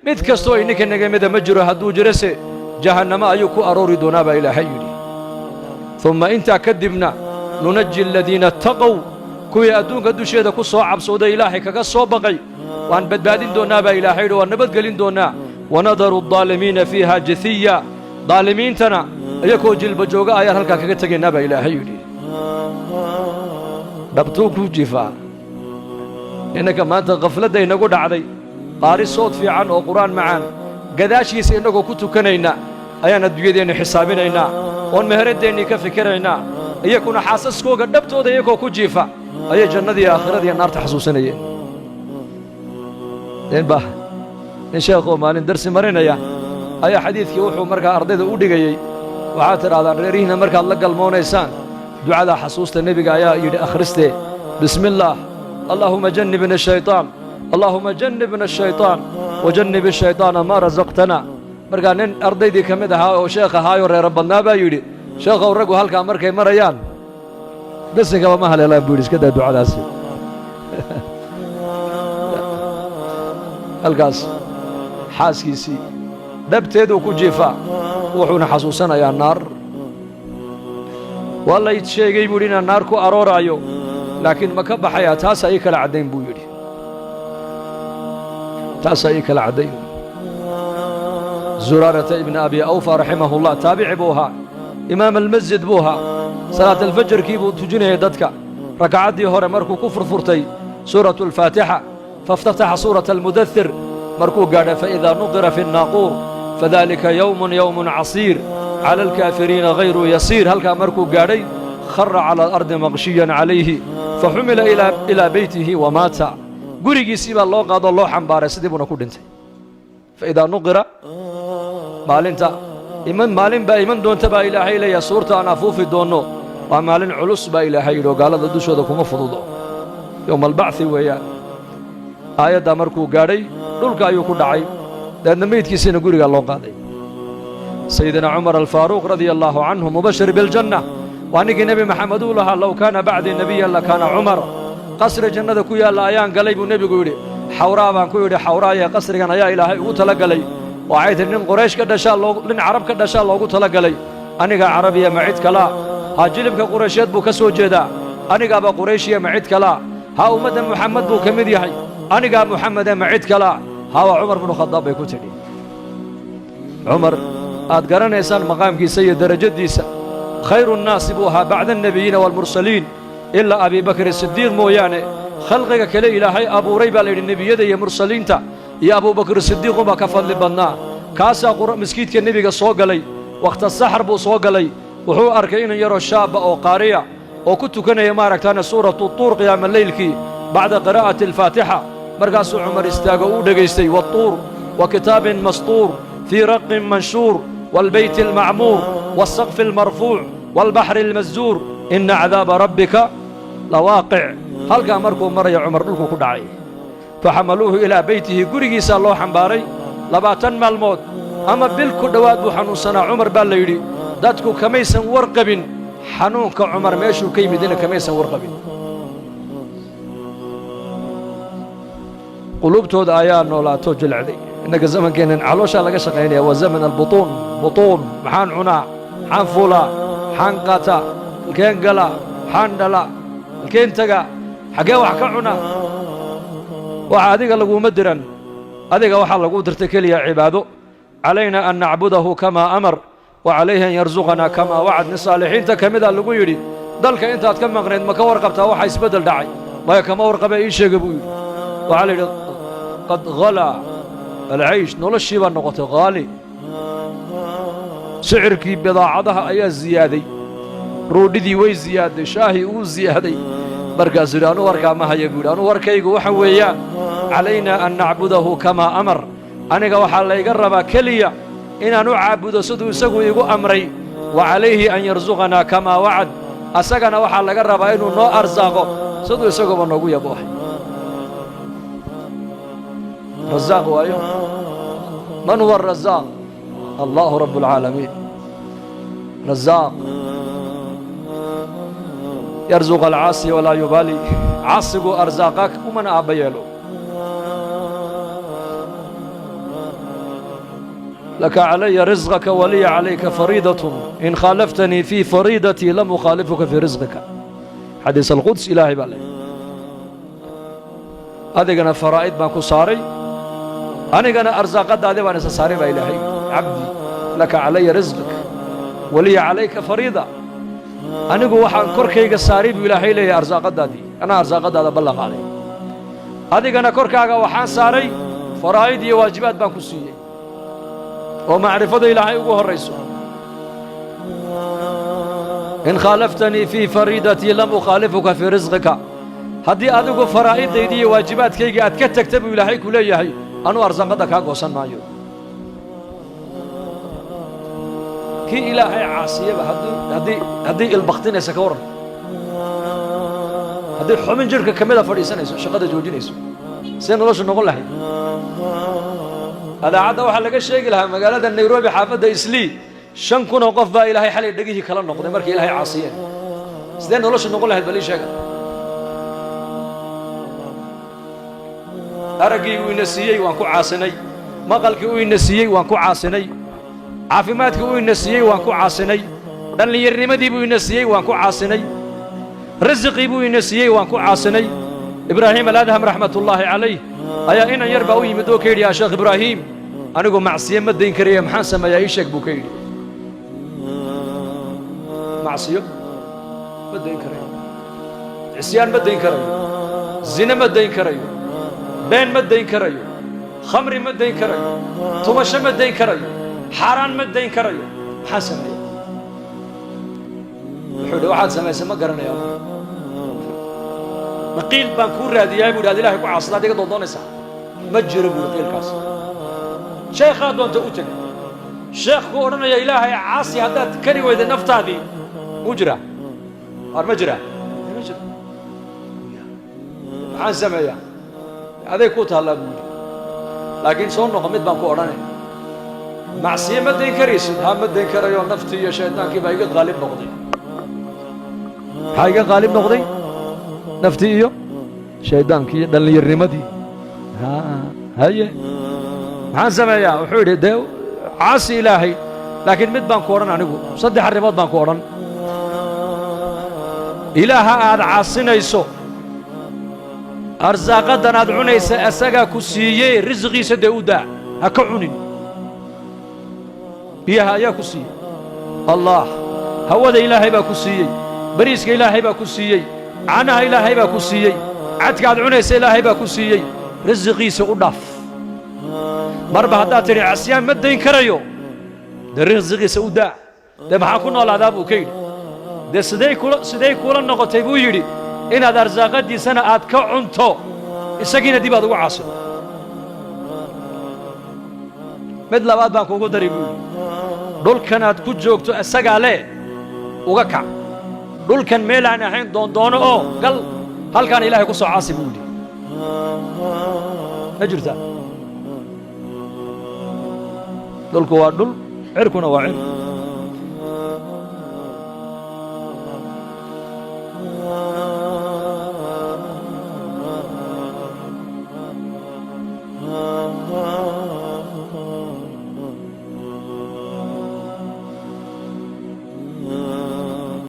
Mid kastoo idinka naga mida ma jiro, hadduu jirose jahannamo ayuu ku aroori doonaa baa Ilaahay yidhi. Umma intaa kadibna nunaji aladiina attaqow, kuwii adduunka dusheeda ku soo cabsooday, Ilaahay kaga soo baqay, waan badbaadin doonnaa baa Ilaahay yidhi, waan nabadgelin doonnaa. Wanadaru addaalimiina fiiha jathiya, daalimiintana iyakoo jilba jooga ayaan halkaa kaga tegaynaa baa Ilaahay yidhi. Dhabtuu ku jifaa. Innanka maanta khafladda inagu dhacday, qaari sood fiican oo qur'aan macaan gadaashiisa innagoo ku tukanayna ayaan adduunyadeenni xisaabinaynaa oon meheradeennii ka fikiraynaa. Iyakuna xaasaskooga dhabtooda iyakoo ku jiifa ayay jannadii, aakhiradiiyo naarta xasuusanayeen. Ninba nin sheekhoo maalin darsi marinaya ayaa xadiidkii wuxuu markaa ardayda u dhigayey, waxaad tidhahdaan, reerihiinna markaad la galmoonaysaan ducadaa xasuusta nebiga ayaa yidhi akhristee: bismi illaah, allaahuma jannibna ashaytaan, allaahuma jannibna ashaytaan wajannib ashaytaana maa rasaqtana. Markaa nin ardaydii ka mid ahaa oo sheekh ahaayoo reero badnaa baa yidhi: sheekhow, raggu halkaa markay marayaan besinkaba ma haleelaan, buu yidhi, iska daa ducadaasi. Halkaas xaaskiisii dhabteeduu ku jiifaa, wuxuuna xasuusanayaa naar. Waa layd sheegay, buu yidhi, inaan naar ku arooraayo, laakiin ma ka baxayaa? Taasaa ii kala caddayn, buu yidhi, taasaa ii kala caddayn. Zuraarata ibna Abi Awfa raximahullah, taabici buu ahaa, imaam almasjid buu ahaa. Salaat alfajarkii buu tujinayay dadka. Ragcaddii hore markuu ku furfurtay suuratu alfaatixa, faاftataxa suurata almudathir, markuu gaadha faidaa nuqira fi الnaaquur fadalika yowmun yowmun casiir cala alkaafiriina hayru yasiir, halkaa markuu gaadhay khara cala alardi maqshiyan calayhi faxumila ilaa beytihi wamaata. Gurigiisii baa loo qaadoo loo xambaaray, sidii buuna ku dhintay. Faidaa nuqira, maalinta iman, maalin baa iman doonta baa Ilaahay leeyahay, suurta aan afuufi doonno, waa maalin culus baa Ilaahay yidhi oo gaalada dushooda kuma fududo, yowma albacthi weeyaan. Aayaddaa markuu gaadhay dhulka ayuu ku dhacay, dabeedna meydkiisiina gurigaa loo qaaday. Sayidina Cumar Alfaaruuq radia allaahu canhu, mubashir biljanna, waa ninkii Nebi Maxamed uu lahaa: low kaana bacdii nebiyan lakaana Cumar. Qasri jannada ku yaalla ayaan galay, buu nebigu yidhi. Xawraa baan ku yidhi: xawraaye, qasrigan ayaa Ilaahay ugu tala galay? Waxay tihi: nin Qoraysh ka dhashaa loo, nin Carab ka dhashaa loogu tala galay. Anigaa Carabiya, ma cid kalaa? Haa, jilibka Quraysheed buu ka soo jeedaa. Anigaaba Qurayshiya, ma cid kalaa? Haa, ummadda Muxamed buu ka mid yahay. Anigaa Muxamede, ma cid kalaa? Haa, waa Cumar bnu Khadaab, bay ku tidhi. Cumar aad garanaysaan maqaamkiisa iyo derajadiisa, khayru nnaasi buu ahaa bacda annebiyiina waalmursaliin, ilaa Abii Bakr Sidiiq mooyaane. Khalqiga kale Ilaahay abuuray, baa la yidhi, nebiyada iyo mursaliinta iyo Abuubakr Sidiiqunbaa ka fadli badnaa. Kaasaa maskiidka nebiga soo galay, wakhta saxar buu soo galay. Wuxuu arkay inan yaroo shaabba oo qaariya oo ku tukanaya, maaragtaane, suuratu Tuur qiyaama leylkii bacda qiraa'ati alfaatixa. Markaasuu Cumar istaago, uu dhegaystay: waatuur wa kitaabin mastuur fii raqin manshuur waalbeyti almacmuur waasaqfi almarfuuc waalbaxri almasjuur inna cadaaba rabbika lawaaqic. Halkaa markuu maraya Cumar dhulku ku dhacay. Faxamaluuhu ilaa beytihi, gurigiisaa loo xambaaray. 20 maalmood ama bil ku dhowaad buu xanuunsanaa Cumar, baa la yidhi. Dadku kamaysan war qabin xanuunka Cumar meeshuu ka yimidina, kamaysan war qabin. Quluubtooda ayaa noolaato, jilcday. Innaga zamankeennan calooshaa laga shaqaynaya, waa zaman albutuun. Butuun, maxaan cunaa, maxaan fuulaa, maxaan qaataa, halkeen galaa, maxaan dhalaa, halkeen tagaa, xaggee wax ka cunaa? Waxa adiga laguuma diran. Adiga waxaa lagu dirtay keliya cibaado. Calayna an nacbudahu kamaa amar wa calayhi an yarsuqanaa kamaa wacad. Nin saalixiinta ka mida lagu yidhi: dalka intaad ka maqnayd ma ka warqabtaa waxa isbeddel dhacay? Maya, kama warqabee, ii sheega, buu yidhi. Waxaa la yidhi: qad halaa alcaysh, noloshii baa noqotay haali, sicirkii bidaacadaha ayaa ziyaaday, roodhidii way ziyaaday, shaahii uu ziyaaday. Markaasuu yidhi: anuu warkaa ma haya, buu yidhi. Anuu warkaygu waxa weeyaan calaynaa an nacbudahu kamaa amar. Aniga waxaa layga rabaa keliya inaan u caabudo siduu isagu iigu amray. Wa calayhi an yarsuqanaa kamaa wacad. Asagana waxaa laga rabaa inuu noo arsaaqo siduu isaguba noogu yaboohay. Rasaaq waayo. Man huwa arasaaq? Allahu rabb alcaalamiin. Rasaaq yarsuq alcaasi walaa yubaali, caasigu arsaaqa umana aabba yeelo. Laka calaya risqaka waliya calayka fariidatun, in khaalaftanii fii fariidatii lam ukhaalifuka fii risqika. Xadiis alquds. Ilaahay baa leeyahy: adigana faraa'id baan ku saaray, anigana arsaaqadaadi baan isa saaray baa Ilaahay. Cabdi, laka calaya risqik waliya calayka fariida. Anigu waxaan korkayga saaray buu Ilaahay leeyahay arsaaqadaadii, anaa arsaaqadaada ballan qaaday. Adigana korkaaga waxaan saaray faraa'id iyo waajibaad baan ku siiyey oo macrifada Ilaahay ugu horrayso. In khaalaftanii fii fariidatii lam ukhaalifuka fii risqika. Haddii adigu faraa'iddaydii iyo waajibaadkaygii aad ka tagta, buu Ilaahay ku leeyahay, anuu arsaaqadda kaa goosan maayo. Kii Ilaahay caasiyaba haddii ilbaktinaysa, ka warran haddii xubin jidhka ka mida fadhiisanayso, shaqada joojinayso, see noloshu noqon lahayd? Adaacadda waxaa laga sheegi lahaa magaalada Nairobi, xaafadda Islii, 5,000 oo qof baa Ilaahay xalay dhegihii kala noqday markay Ilaahay caasiyeen. Sidee noloshu noqon lahayd? Bal ii sheega. Araggii uu ina siiyey waan ku caasinay, maqalkii uu ina siiyey waan ku caasinay, caafimaadkii uu ina siiyey waan ku caasinay, dhallinyarnimadii buu ina siiyey waan ku caasinay, risiqii buu ina siiyey waan ku caasinay. Ibraahim Aladham raxmatullaahi calayh ayaa inan yar baa u yimid oo ka yidhi: yaa Sheekh Ibraahiim, anigu macsiyo ma dayn karaya, maxaan sameeyaa? Ii sheeg, buu ka yidhi. Macsiyo ma dayn karayo, cisyaan ma dayn karayo, zine ma dayn karayo, been ma dayn karayo, khamri ma dayn karayo, tumasho ma dayn karayo, xaaraan ma dayn karayo, maxaan sameeya? Wuxuu yidhi: waxaad samaysay ma garanayaa, maqiil baan kuu raadiyahay? Bu yidhi. Ad Ilahay ku caasada ad iga doondoonaysaa, ma jiro, buu yidhi qiilkaas. Sheekhaa doonta u teg, sheekh ku odhanaya Ilaahay caasi haddaad kari weyday naftaadii, muu jiraa? Waar ma jiraa? Ma jiro. Maxaan sameeyaa? Aday ku taallaa, buu yidhi. Laakiin soo noqo, mid baan ku odhanay: macsiye ma dayn karaysid? Ha, ma dayn karayo, naftii iyo shaydaankii baa iga qaalib noqday. Maxaa iga qaalib noqday? Naftii iyo shaydaankii iyo dhallinyarnimadii. Haye, maxaan sameeyaa? Wuxuu yidhi: dee caasi Ilaahay, laakiin mid baan ku odhan anigu, saddex arrimood baan ku odhan. Ilaaha aad caasinayso, arsaaqaddan aad cunaysa asagaa ku siiyey, risqiisa dee u daa, ha ka cunin. Biyaha ayaa ku siiyey? Allah. Hawada Ilaahay baa ku siiyey, bariiska Ilaahay baa ku siiyey, caanaha Ilaahay baa ku siiyey, cadka aad cunaysa Ilaahay baa ku siiyey, risiqiisa u dhaaf. Marba haddaad tidhi casyaan ma dayn karayo, dee risiqiisa u daa. Dee maxaa ku noolaadaa, buu ka yidhi. Dee siday kula noqotay, buu yidhi, inaad arsaaqaddiisana aad ka cunto, isagiina dib aad ugu caasido? Mid labaad baan kuugu dari, buu yidhi. Dhulkanaad ku joogto isagaa leh, uga kac dhulkan, meel aan ahayn doondoono oo gal, halkaan Ilaahay ku soo caasi, buu yidhi. Ma jirtaa? Dhulku waa dhul, cirkuna waa cir.